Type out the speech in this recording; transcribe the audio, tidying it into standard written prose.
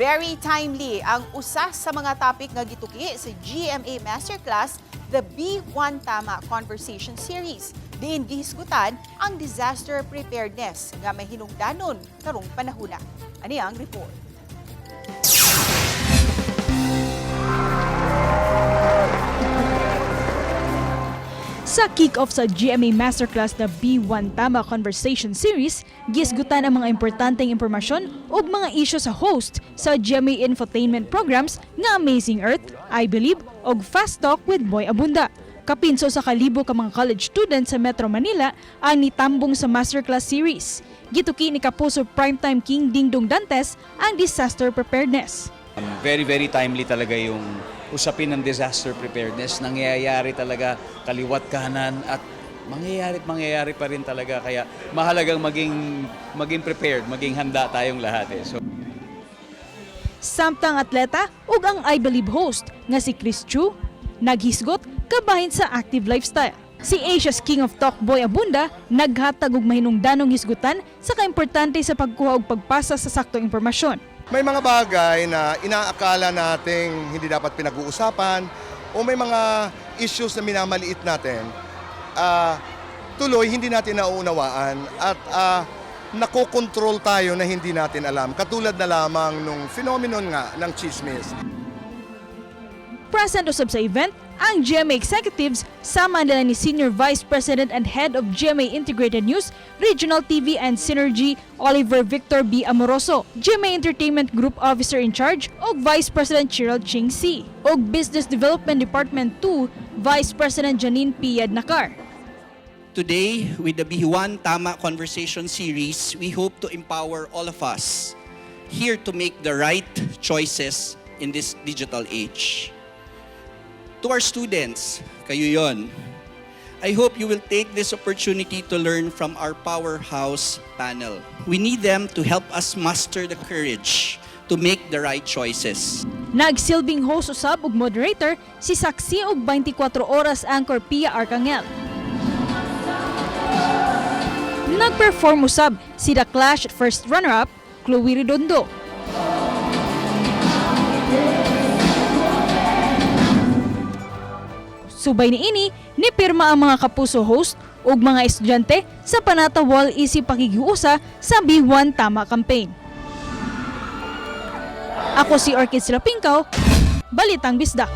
Very timely ang usa sa mga topic nga gituki sa GMA Masterclass, the B1 Tama Conversation Series. Diin gihisgutan ang disaster preparedness nga mahinungdanon karong panahuna. Ani ang report. Sa kick-off sa GMA Masterclass na B1 Tama Conversation Series, gisgutan ang mga importanteng impormasyon ug mga isyu sa host sa GMA Infotainment programs nga Amazing Earth, I Believe ug Fast Talk with Boy Abunda. Kapinso sa kalibo ka mga college students sa Metro Manila ang nitambong sa Masterclass Series. Gituki ni Kapuso Primetime King Dingdong Dantes ang disaster preparedness. Very, very timely talaga yung usapin ng disaster preparedness. Nangyayari talaga kaliwat kanan at mangyayari at mangyayari pa rin talaga. Kaya mahalagang maging prepared, maging handa tayong lahat eh. So, Samtang atleta ug ang I Believe host nga si Chris Chu naghisgot kabahin sa active lifestyle. Si Asia's King of Talk Boy Abunda naghatag og mahinungdanong hisgutan sa kaimportante sa pagkuha og pagpasa sa saktong impormasyon. May mga bagay na inaakala nating hindi dapat pinag-uusapan o may mga issues na minamaliit natin, tuloy hindi natin nauunawaan at nakokontrol tayo na hindi natin alam. Katulad na lamang nung phenomenon nga ng chismis. Present usab sa event ang GMA executives sama nila ni Senior Vice President and Head of GMA Integrated News, Regional TV and Synergy Oliver Victor B. Amoroso, GMA Entertainment Group Officer in Charge ug Vice President Gerald Ching C. ug Business Development Department 2 Vice President Janine P. Yadnakar. Today, with the B1 Tama Conversation Series, we hope to empower all of us here to make the right choices in this digital age. To our students, kayo yon. I hope you will take this opportunity to learn from our powerhouse panel. We need them to help us muster the courage to make the right choices. Nagsilbing host usab ug moderator si saksi og 24 oras anchor Pia Arcangel. Nagperform usab si The Clash first runner-up Chloe Redondo. Subay niini, nipirma ang mga Kapuso host ug mga estudyante sa Panata Wall isip pakikiusa sa B1 Tama campaign. Ako si Orchid Silapingkaw, Balitang Bisdak.